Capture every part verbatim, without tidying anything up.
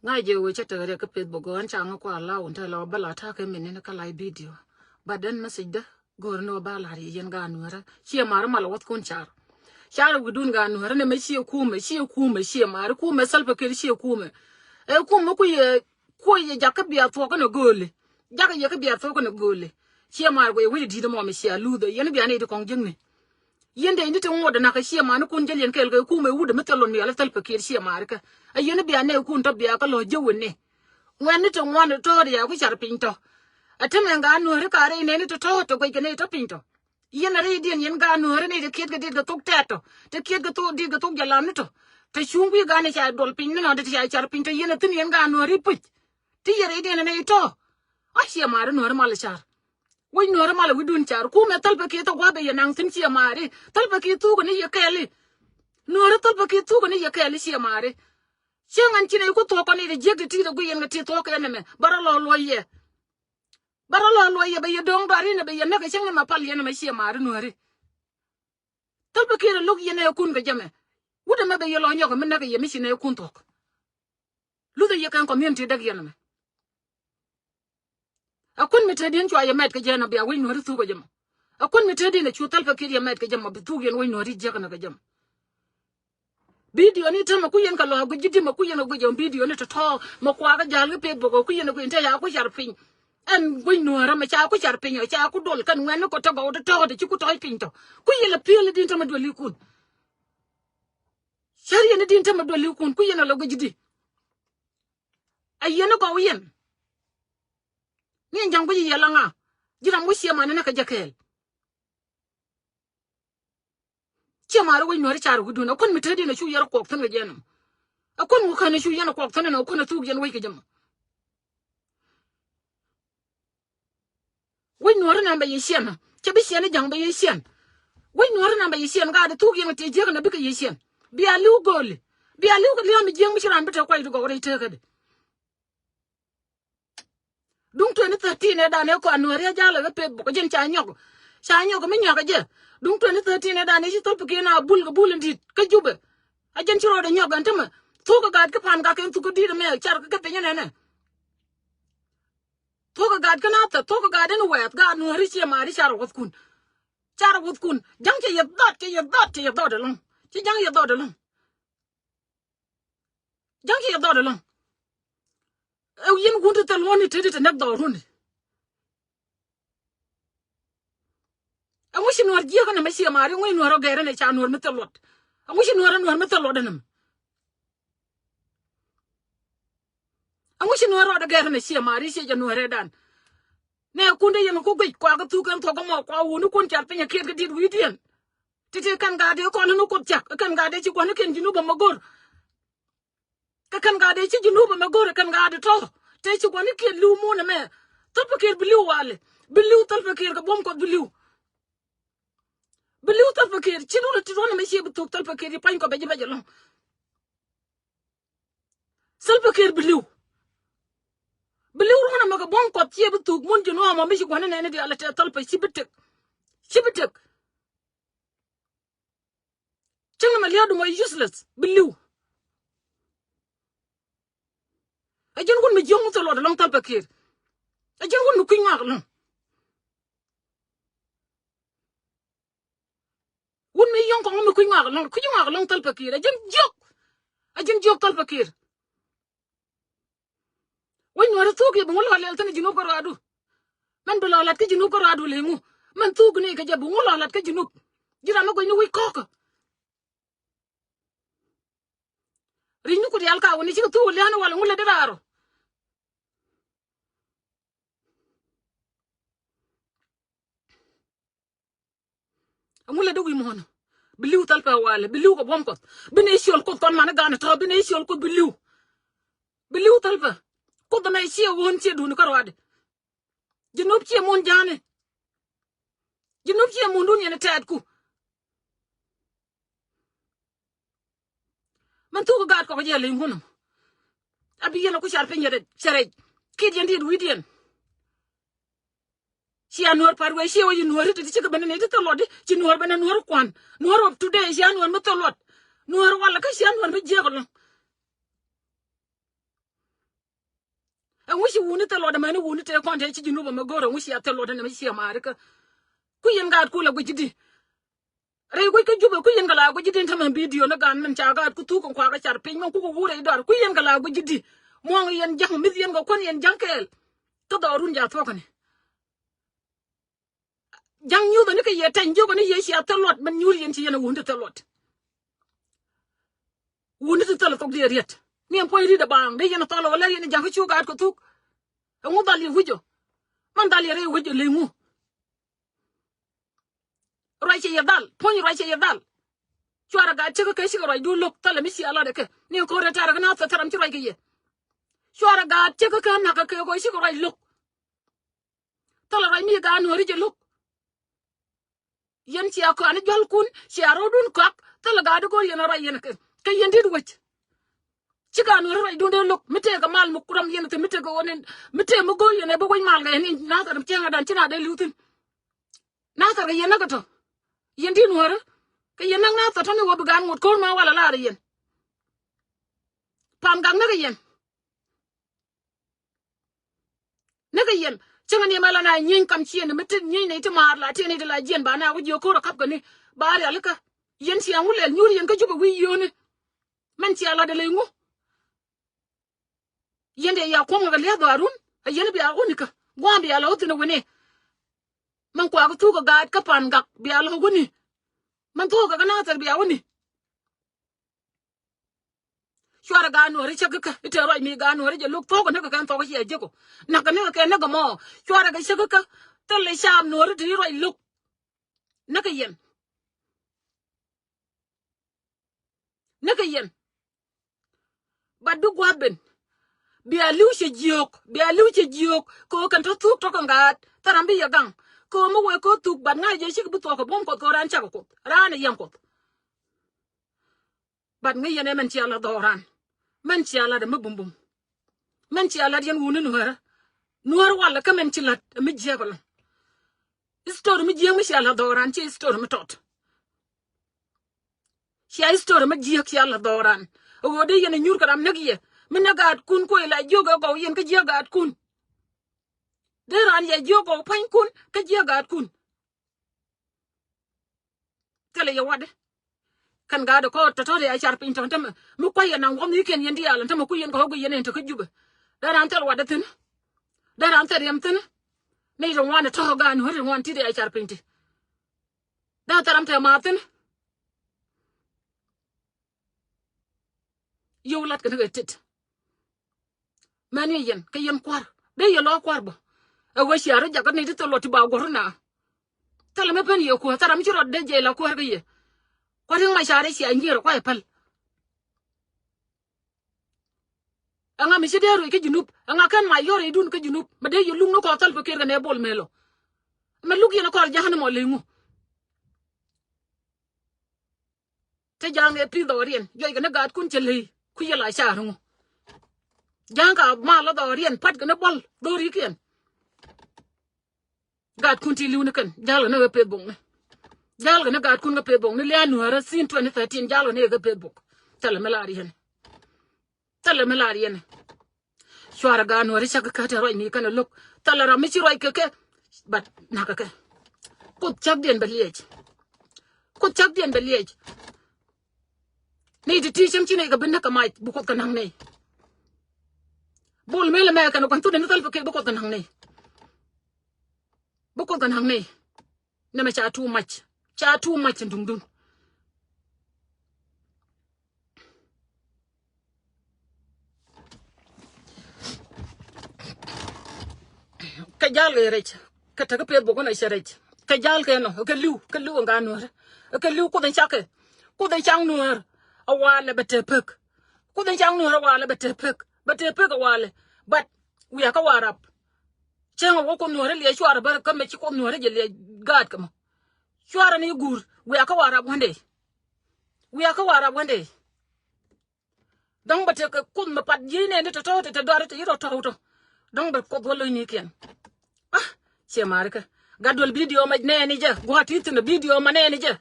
Ŋa̱c jɛ wee cä tekɛ riɛk kä Facebook ɣän ca ŋä kua law wun te lɔ bä la ta̱a̱ kɛ min ni kä live video. But then message dä go̱o̱r ni wä ba la̱r yɛ yɛn gaat Nuäärä. Ciɛ ma̱a̱ri mal wäthkun car. Car wi̱dun gaat Nuäärä ni mɛ ciɛ kumɛ, ciɛ kumɛ, ciɛ ma̱a̱ri kumɛ Salva Kiir ciɛ kumɛ. Ɛ kumɛ ku yɛ kuɔ yɛ jakä bia thuɔk kɛnɛ gööli. Jakä yɛ kä bia thuɔk kɛnɛ gööli. Ciɛ ma̱a̱ri wee wi̱c di̱t mɔ mi cia luth yɛn bia ni di kɔŋ jiäkni. Yɛn dee ni ti ŋuɔt nak kä ciɛ ma̱a̱ni kun jäl yɛn kɛɛl kɛ kumɛ wut mi thil luɔt mi ala Salva Kiir ciɛ ma̱a̱ri kä. A yɛn bia nɛ kun tɔ bia kä lɔ jɛ wun ni. Ŋuɛn ni ti ŋuan tɔɔt ya ku car piny tɔ. A te mɛ gaat Nuäärä ka rɛy nɛ ni ti tɔɔt ti guɛc kɛ nɛ tɔ piny tɔ. Yɛn a rɛydiɛn yɛn gaat Nuäärä ni ti kiɛt kɛ diet kɛ thok tɛt tɔ. Ti kiɛt kɛ thok diet kɛ thok jɛ lam ni tɔ. Ti cuŋ kui̱ gaat ni ca duɔl piny ni nɔ ti ca car piny tɔ yɛn a thi̱n yɛn gaat Nuäärä i̱ puc. Ti yɛn rɛydiɛn ni tɔ. A ciɛ ma̱a̱ri Nuäärä mal car. Wec Nuäärä mal wi̱dun car. Kumɛ Salva Kiir thok gua̱a̱ bɛ yɛ naŋ thi̱n ciɛ ma̱a̱ri. Salva Kiir thuk ni yɛ kɛɛli. Nuäärä Salva Kiir thuk ni yɛ kɛɛli ciɛ ma̱a̱ri. Cieŋ ɛn ci nɛy ku thuɔ̱k kɔn i̱ jiäk ti ti̱i̱t ɛ guiy yɛn kɛ ti thuɔ̱k kɛ ɛn ɛmɛ bä rɔ lɔ luɔy yɛ. Bä rɔ lɔ luɔy yɛ bɛ yɛ do̱ŋ dɔaar in ɛ bɛ yɛ näk ɛ cieŋ ni ma pal yɛn ɛmɛ ciɛ ma̱a̱ri Nuääri. Thil bi kiɛn ɛ lo̱k yɛn ɛ kun kɛ jɛmɛ. Wut ɛmɛ bɛ yɛ lɔ nyɔk ɛ mi näk ɛ yɛ mi ci nɛy kun thuɔ̱k. Luth ɛ yɛ kɛn community däk yɛn ɛmɛ. Ɛ kuän mi te diɛn cua yɛ mɛt kɛ jɛ nɔ bia wec Nuääri thuk kɛ jɛ mɔ. Ɛ kuän mi te diɛn ɛ cu Salva Kiir yɛ mɛt kɛ jɛ mɔ bi thuk yɛn wec Nuääri jiäk nɔ kɛ jɛ mɔ. Bidio ni tämɛ ku yɛn kɛ lɔ a guic ji̱ di̱mɛ ku yɛn kɛ guic ɛ bidio ni tɔ̱tɔ̱ mɛ kuakä ja̱l kä Facebook ɛ ku yɛn kɛ guic ni te ca ku car piny. Ɛn wec Nuäärä mɛ ca ku car piny ɔ ca ku dol kɛn ŋuɛn ni kɔ tɔ̱ gɔw tɔ̱ tɔ̱ ti ci ku tɔ̱c piny tɔ̱. Ku yɛn lɛ pi̱el ni di̱n tämɛ duëlikun. Cär yɛn ni di̱n tämɛ duëlikun ku yɛn ɛ lɔ guic ji̱ di̱. Ɛ yɛn ni gɔw yɛn. Ni ɛn ja̱ŋ guic yɛ la ŋa. Ji̱ ram wec ciɛ man ni nɛ kɛ jɛ kɛɛl. Ciɛ ma̱a̱ri wec Nuääri car wi̱dun. Ɛ kuän mi te diɛn ɛ cu yɛr kuɔk thi̱n kɛ jɛ nɔ. Ɛ kuän ŋu kän ɛ cu yɛn ɛ kuɔk thi̱n ɛnɔ ɛ kuän ɛ thuk yɛn wec kɛ jɛ mɔ. Wec Nuääri nan bɛ yɛ ciɛn. Cɛ bi ciɛn i̱ ja̱ŋ bɛ yɛ ciɛn. Wec Nuääri nan bɛ yɛ ciɛn gaat ɛ thuk yɛn kɛ ti jiäk ɛn ɛ bikɛ yɛ ciɛn. Bia li̱w gööli. Bia li̱w kɛ lia̱a̱m i̱ jiäk mi ci raan bi te kuay ti gɔw rɛy teekädi. Duŋ twenty thirteen ɛ dan ɛ kɔn Nuääri ɛ jalɛ kɛ peth buk ɛ jɛn ca nyɔk. Ca nyɔk mi nyɔk ɛ jɛ. Duŋ twenty thirteen ɛ dan ɛ ci thol pikin a bul kɛ bul in di̱t kä Jubɛ. Ɛ jɛn ci rɔɔdɛ nyɔk ɛn tämɛ. Thok ɛ gaat kä pan gak kɛn thuk kä di̱t ɛmɛ car kä piny ɛnɛnɛ. Thok ɛ gaat kä nathɛ thok ɛ gaat ɛn wɛɛth gaat Nuääri ciɛ maari car ɛ wuɔthkun. Car ɛ wuɔthkun. Ja̱ŋ cɛ yɛ dhɔt cɛ yɛ dhɔt cɛ yɛ dhɔt ɛlɔ̱ŋ. Ci ja̱ŋ yɛ dhɔt ɛlɔ̱ŋ. Ja̱ŋ ci yɛ dhɔt ɛlɔ̱ŋ. Ɛ yɛn wun ti thil ŋuɔ̱tni te ti te näk dhɔɔrun. Ɛŋu ci Nuäär jiäk ɛn ɛmɛ ciɛ maari, ɛŋu ci Nuäär ɔ gɛr ɛn ɛ ca Nuäär mi thil luɔt. Ɛŋu ci Nuäär ɛ Nuäär mi thil luɔt ɛn ɛmɛ. Ɛŋu ci Nuäär rɔɔdɛ gɛr ɛn ɛ ciɛ maari ciɛ jɛ Nuäär ɛ dan. Nɛ kun dee yɛn ku guic kua kɛ thuk kɛn thuɔk ɛmɔ kua wuni kun car piny ɛ kiɛt kɛ diet wi̱i̱diɛn. Titi kɛn gaat dee kɔn ni Kuoth cak kɛn gaat dee ci kuan ni kɛn Junub ɛmɛ go̱r. Kɛ kɛn gaat dee ci Junub ɛmɛ go̱r kɛn gaat dee tɔ. Tee ci kuan ni kiɛn li̱w mun ɛmɛ. Thil pikir bi li̱w wali. Bi li̱w thil pikir kɛ buɔ̱m Kuɔth bi li̱w. Bi li̱w thil pikir ci duun ti duɔ̱n ɛmɛ ci bi thuk thil pikir ci pany kɔ bɛ ji̱ bɛ jɛ lɔ̱ŋ. Thil pikir bi li̱w. Bi li̱w ruɔ̱n ɛmɛ kɛ buɔ̱m Kuɔth ci bi thuk mun Junub ɛmɔ mi ci kuan ni nɛni diaal tɛ thil pikir ci bi tek. Ci bi tek. Cäŋ nɛmɛ lia̱a̱du mɔ useless bi li̱w. Ɛ jɛn wun mi jiöŋ mi thil luɔt ɛlɔ̱ŋ Salva Kiir. Ɛ jɛn wun mi kui̱ ŋɔak ɛlɔ̱ŋ. Wun mi yɔ̱ŋ kɔŋ mi kui̱ ŋɔak ɛlɔ̱ŋ kui̱ ŋɔak ɛlɔ̱ŋ Salva Kiir ɛ jɛn jiök. Ɛ jɛn jiök Salva Kiir. Wec Nuäärä thuk yɛ bi ŋu lɔ lɛl thi̱n Junub kä ruaadu. Mɛn bi lɔ lat kä Junub kä ruaadu lɛ ŋu. Mɛn thuk ni kɛ jɛ bi ŋu lɔ lat kä Junub. Ji̱ ram mi guic ni wi̱c kɔ̱kä. Ri̱c ni ku diaal ka wuni cikɛ thuk lia̱a̱n wal ŋu lɛ di raarɔ. Ɛŋu lɛ dee wi̱i̱ muɔ̱ɔ̱n. Bi li̱w thil pɛ walɛ bi li̱w kɛ buɔ̱m Kuɔth bi nɛ ciöl Kuoth kɔn man i̱ gan i̱ tɔ̱ bi nɛ ciöl Kuoth bi li̱w. Bi li̱w thil pɛ Kuoth ɛmɛ ciɛ ɣöön ciɛ duuni kä ruaadɛ. Junub ciɛ mun ja̱a̱ni. Junub ciɛ mundun yɛn i̱ tɛɛtku. Mɛn thuk gaat kɔk jɛ liŋ kunum. A bi yɛn a ku car piny yɛ cɛ rɛc kiɛt yɛn diet wi̱i̱diɛn. Cia Nuäär pa̱t wee cie wee ci Nuäär ti ti cikɛ ben ni ti thil luɔt di ci Nuäär ben ni Nuäär kuan Nuäär of today cia Nuäär mi thil luɔt. Nuäär walɛ kä cia Nuäär mi jiäk ɛlɔ̱ŋ. Ci wuni thil luɔt ɛmɛni wuni tëë kɔn tëë ci Junub ɛmɛ go̱o̱r ɛŋu cia thil luɔt ɛnɛ mi cia maari kä. Ku yɛn gaat ku la guic di. Rɛy guic kä Jubɛ ku yɛn kɛ la guic di tämɛ bidio ni gan min ca gaat ku thuk kɛ kuakä car piny min kukɛ wur rɛy dɔar ku yɛn kɛ la guic di. Muɔŋ yɛn ja̱ŋ mi̱th yɛn kɛ kuän yɛn ja̱ŋ kɛɛl. Kä dhɔrun ja thuɔ̱kɛni. Ja̱ŋ nyuuth ni kɛ yɛ tɛny jiök ni yɛ cia thil luɔt min nyuur yɛn ci yɛn a wuni ti thil luɔt. Wuni ti thil thok di riet. Ni ɛn puɔ̱ny rit a baaŋ dee yɛn a thɔl a wä lɛr yɛn a ja̱ŋ kä cu gaat kɛ thuk. Ɛŋu dhal yɛ wi̱c ɔ. Man dhal yɛ rɛy wi̱c ɔ ley ŋu. Ruac cɛ yɛ dhal puɔ̱ny ruac cɛ yɛ dhal. Cuarɛ gaat cä kä kɛ cikɛ ruac du lo̱k thilɛ mi cia lat ɛ kɛ ni ɛn ko̱r ɛ tarɛ kä na thɛ thɛ ram ci ruac kɛ yɛ. Cuarɛ gaat cä kä kɛ na̱k kɛ kɛ kɔ cikɛ ruac lo̱k. Thilɛ ruac mi gaat nuɔ̱ɔ̱ri jɛ lo̱k. Yɛn cia kɔani jua̱lkun cia ro̱o̱dun kɔak thilɛ gaat di go̱o̱r yɛn a ruac yɛn kɛ kɛ yɛn dit wec. Ci gaat nuɔ̱ɔ̱ri ruacdun dee lo̱k mi tëëkɛ mal mi kuram yɛn thil mi tëëkɛ ɣöö ni mi tëë mi go̱o̱r yɛn ɛ bi wec mal kɛ yɛn ni nathɛr cieŋ adan ci na dee li̱w thi̱n. Nathɛr kɛ yɛn näk kɛ tɔ yɛn dit nuɔ̱ɔ̱ri kɛ yɛn näk nathɛr tɔ̱ni wä bi gaat ŋot ko̱r ma walɛ laarɛ yɛn. Pam gak näk kɛ yɛn. Ni kɛ yɛn cäŋɛ ni mɛ la na nyieeny kam ciëën mi ti nyieeny ni ti maar la tiɛn ni ti la jiɛn ba na wä jiɛ ko̱r a kap kɛ ni ba rialikä. Yɛn cia ŋu lɛl nyuur yɛn kä Jubɛ wi̱i̱ yio̱o̱ni. Mɛn cia lat dee ley ŋu. Yɛn dee ya kuɔ̱m ŋä kɛ lia̱th dhɔaarun a yɛn bia wä ni kä gua̱a̱m bia la wä thi̱n a wini. Mɛn kuakä thuk kɛ gaat kä Pan Gak bia la wä ni. Mɛn thuk kɛ kä Nathɛr bia wä ni. Cuarɛ gaat nuɔ̱ɔ̱ri cä kä kä i̱ te ruac mi gaat nuɔ̱ɔ̱ri jɛ lo̱k thok näk kɛ kɛn thok ciɛ jek ɔ. Nak kɛ näk kɛ kɛn näk kɛ mɔ cuarɛ kɛ cä kä kä. Thilɛ caam nuɔ̱ɔ̱ri ti ruac lo̱k. Näk kɛ yɛn. Näk kɛ yɛn. Bat bi gua̱a̱th ben. Bia li̱w cɛ jiök bia li̱w cɛ jiök kɛ ɣöö kɛn tɔ̱ thuk tɔ̱ kɛ ŋa̱a̱t thil ram bi yɛ gaŋ. Kɛ ɣöö mi wee kɛ ɣöö thuk bat ŋa̱a̱t jɛ cikɛ bi thuɔɔk kɛ buɔ̱m Kuɔth kɛ ɣöö raan cakɛ Kuoth raan ɛ yɛn Kuoth. Bat ŋäc yɛn ɛ mɛn cia la̱t dhɔɔran. Mɛn cia la̱t ɛ mi bumbum. Mɛn cia la̱t yɛn wuni nuäärä. Nuäär walɛ kä mɛn ci la̱t ɛ mi jiääk ɛlɔ̱ŋ. History mi jiääk mi cia la̱t dhɔɔran ci history mi tɔt. Cia history mi jiääk cia la̱t dhɔɔran. Ɛ ɣöö dee yɛn ɛ nyuur kɛ ram näk yɛ mi näk gaatkun kuɔy la jiök ɛ gɔw yɛn kä jiääk gaatkun. Dee raan yɛ jiök gɔw pua̱nykun kä jiääk gaatkun. Thilɛ yɛ watdɛ. Kɛn gaat kɔ tɔ̱tɔ̱ riac car piny tɔ̱ tämɛ mi kua̱c yɛ naŋ wuɔ̱m ni kɛn yɛn diaal tämɛ ku yɛn kɛ ɣɔ̱k yɛn in te kä Jubɛ. Dee raan thil watdɛ thi̱n. Dee raan thil riɛm thi̱n. Nɛy ti ŋuan tɔ̱ gaat nuɔ̱ɔ̱ri ŋuan ti riac car piny ti. Dee thil ram te ma thi̱n. Yio̱w lat kɛ ni kɛ tet. Mɛn yɛ yɛn kɛ yɛn kua̱r dee yɛ lɔ kua̱r bä. Ɛ wee cia rɔ jakä ni ti thil luɔt ti ba guɔ̱r na. Thilɛ mi pen yɛ kuäär thil ram ci rɔ dee jɛ la kuäär kä yɛ. Kua̱r riŋ ma ca rɛ cia nyier kua̱ yɛ päl. Ɛŋa mi ci dee ruec kä Junub ɛŋa kɛn ma yɔr idun kä Junub ma dee yɛ luk ni kɔɔr thil pɛ kɛr kɛ nɛ bol mɛl ɔ. Mɛ luk yɛn kɔɔr ja̱k ni mɔ ley ŋu. Te ja̱a̱ŋ ɛ pi̱th dhɔɔriɛn juɔc kɛ ni gaatkun cɛ ley ku yɛ la ca̱r ŋu. Ja̱a̱ŋ ka mal la dhɔɔriɛn pa̱t kɛ ni buɔl dho̱rikiɛn. Gaatkun ti li̱w ni kɛn ja̱a̱l kɛ ni kɛ peth bokni. Ja̱a̱l kɛ ni gaatkun kɛ peth bokni lia̱a̱ nuäärä sin twenty thirteen ja̱a̱l kɛ ni kɛ peth bok. Thilɛ mi laar yɛn. Thilɛ mi laar yɛn. Cuarɛ gaat nuɔ̱ɔ̱ri cak kä te ruac mi kɛn ɛ lo̱k. Thilɛ ram mi ci ruac kɛ kɛ. Bat nak kɛ kɛ. Kuoth cakdiɛn bɛ liɛc. Kuoth cakdiɛn bɛ liɛc. Nɛy ti ti cäŋ ci nɛy kɛ bi näk kɛ mac bi Kuoth kɛ na̱ŋ nɛy. Bol mëë lɛ mɛ kɛn ɛ gua̱n thut ɛn thil pɛ kɛ bi Kuoth kɛ na̱ŋ nɛy. Bi Kuoth kɛ na̱ŋ nɛy. Nɛmɛ ca too much. Ca too much in duŋdun. Kɛ jal kɛ rɛc kɛ tek kɛ peth bok kɛn a cɛ rɛc kɛ jal kɛ nɔ kɛ li̱w kɛ li̱w ɛn gaat nuäärä. Kɛ li̱w Kuoth in cakɛ Kuoth in cak nuäär a walɛ bɛ te pek. Kuoth in cak nuäär a walɛ bɛ te pek bɛ te pek a walɛ. But wiaa kä Warap. Cäŋ a wä Kuoth nuäärä liɛ cuarɛ bä kä mɛ ci Kuoth nuäärä jɛ liɛ gaat kɛ mɔ. Cuarɛ ni guur wiaa kä Warap wendɛ. Wiaa kä Warap wendɛ. Dɔ̱ŋ bɛ tekɛ Kuoth mi pat ji̱ nɛɛni tɔ̱tɔ̱ tɛ tɛ dɔ̱ri tɛ yi tɔ̱tɔ̱ tɔ. Dɔ̱ŋ bɛ Kuoth wä lo̱cnikiɛn. Ah, ciɛ marikä. Gat duel bidio mɛ nɛɛni jɛ gua̱a̱t ti thi̱n bidio mɛ nɛɛni jɛ.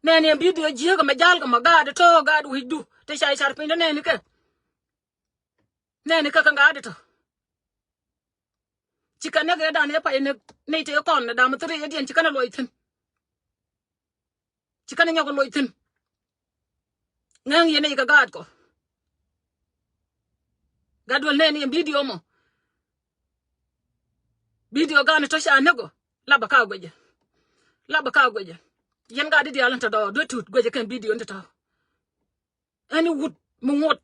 Nɛɛni ɛn bidio jiääk ɛmɛ ja̱a̱l kɛ mɛ gaat tɔ̱ gaat wi̱cdu tɛ ca car piny tɔ nɛɛni kɛ. Nɛɛni kɛ kɛ gaat tɔ. Ci kɛ näk ëëdan ëë pay näk nɛy tëë kɔn ɛ da̱a̱m thiri ëëdiɛn ci kɛn ɛ luɔc thi̱n. Ci kɛn ɛ nyɔk ɛ luɔc thi̱n. Ŋäŋ yɛn nɛy kɛ gaatkɔ. Gat duel nɛɛni ɛn bidio mɔ. Bidio gan tɔ̱ ca näk ɔ. Lapɛ ka guecɛ. Lapɛ ka guecɛ. Yɛn gat di diaal in tɔ̱ dɔɔr duet tut guecɛ kɛn bidio in tɔ̱ tɔ̱. Ɛn i̱ wut mi ŋot